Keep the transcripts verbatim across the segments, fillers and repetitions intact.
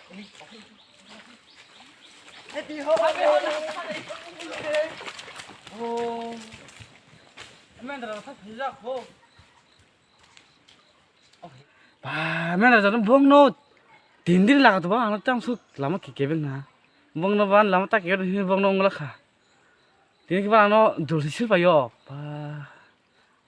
Ba, mena jano bongno tin din laga to ba, ano tang suk lama ki kebeng na. Bongno ban lama ta kebeng ni bongno ongla kha. Tini kiba ano dul sil payo. Ba,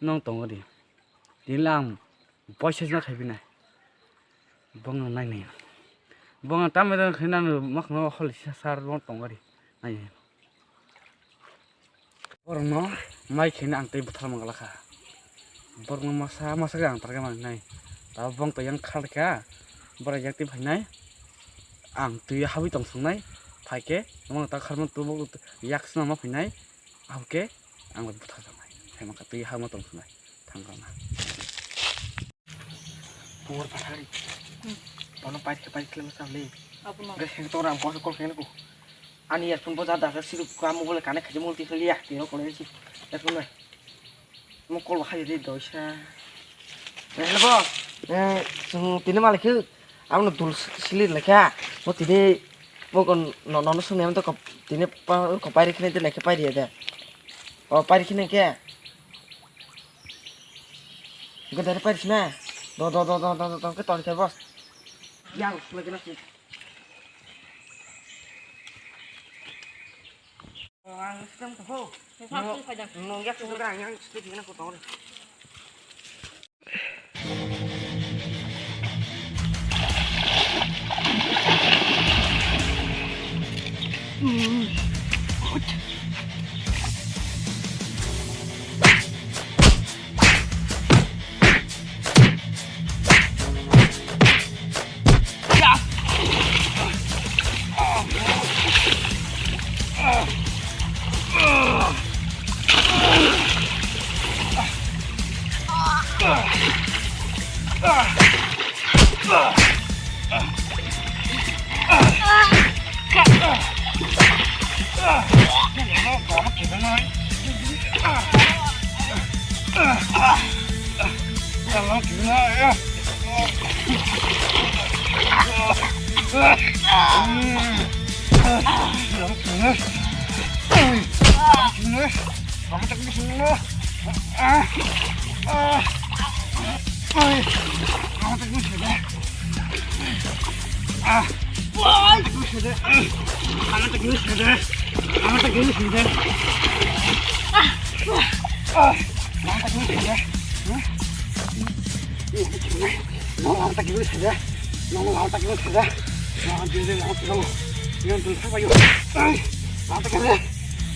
nong tongo di. Tin lang poisa jna khai binai. Bongno nai nai. Bongno tam dan khai nang mak no hol sar bong tongo di. Nai nai. Borokno mai khaina ang tei bwthar mangla kha. Borokno masa masa khe ang target manwi nai. Tabuk bong twi yang khar kha. Borok yak twi phainai. Ang twi habwi tong songnai. Phaikhe omo ta kharma tubuk yak swnam ma phainai. Ahukhe ang bai bwthar jaknai. Phaima kha twi habma tong songnai. Thang kha na. Por pathari. Hmm. Bono pair khe pair khe masa le. Abono. Ge seng tora ang kol kol khe ko. Ani earphone bo ja da siruk ka mobile kane khaji mobile tikhe liya. Tino kol si. Earphone bai. Mo kol hai de doisa. Eh, hello bo. Eh, sung tini malik khe. Abono dul silir lekha. Mo tini mo kon no no sung nem to tini pa ko pair khe ne de lekha pair de. O pair khe ne khe. Gada pair sina. Do do do do do do ke tor ke boss. Yang lagi nasi. Ang sistem ko ho. Nung yak sudah yang sistem ko tor.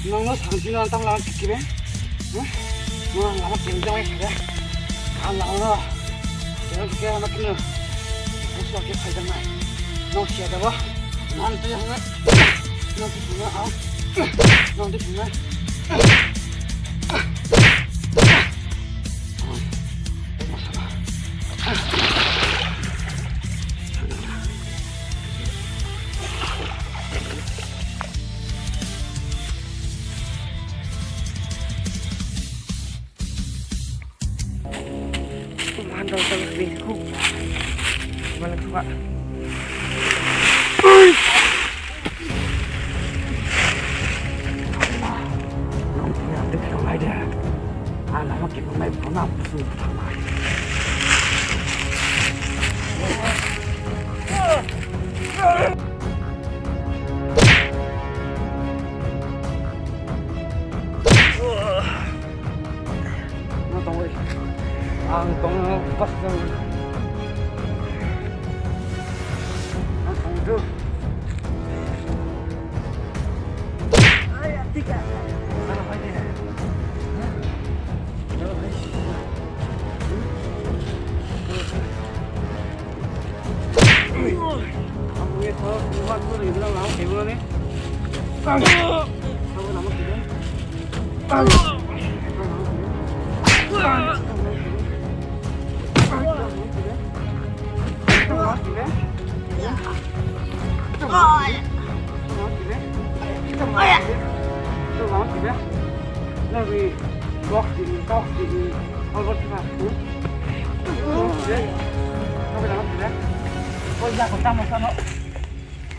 Nongno samsino antam lama kiki be. Nong lama kiri jong ai kiri. Ang lama no. Kiri kiri lama kiri. Musuh kiri khai jang nai. Nong sia jabo. Nong tu yang nai. Nong tu yang nai. Nong tu yang nai. Kuman dol dol bini kuk. Mana kuk. Nong tini update khlai de. Ang lama kebo mai bono ang busu thangma. No tongwi. Ang tongno pas jang. Ang tongdu. Ay, atika. Ano hai de. Ano hai.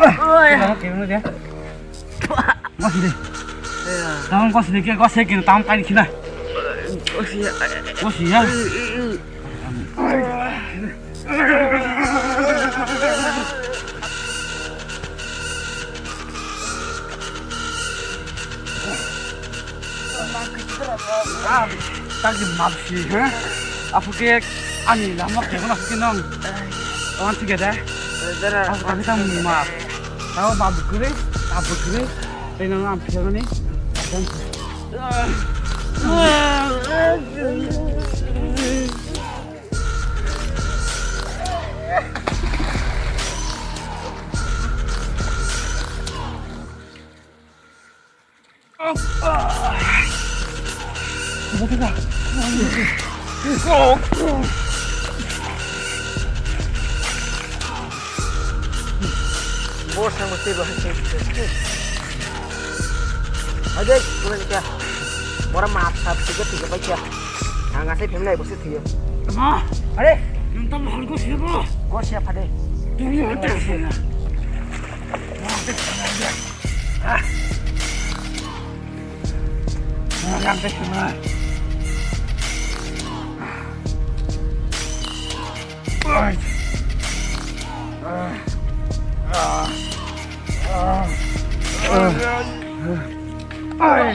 Oi. Tamo kemno de. Gosini. Tamo gosini ke gosini ke tam kai khina. Gosi ya. Gosi ya. Ah, tagi mapsi, ha? Apo ke ani lama ke mana ke nong? Awan tiga dah. Apo tagi tang map. Tahu map kure, map kure. Tei nong am phiyani. Bor sang mesti bahas. Aje, kau ni kya? Bora maaf, maaf, tiga, tiga, baik ya. Ang asai pemlai bosi thiyo. Ma, are, nang tam hal ko siya ko. Ko siya phade. Tumi hote siya. Ah. Nang te siya. Ai. Ah. Ah. Ah. Ai.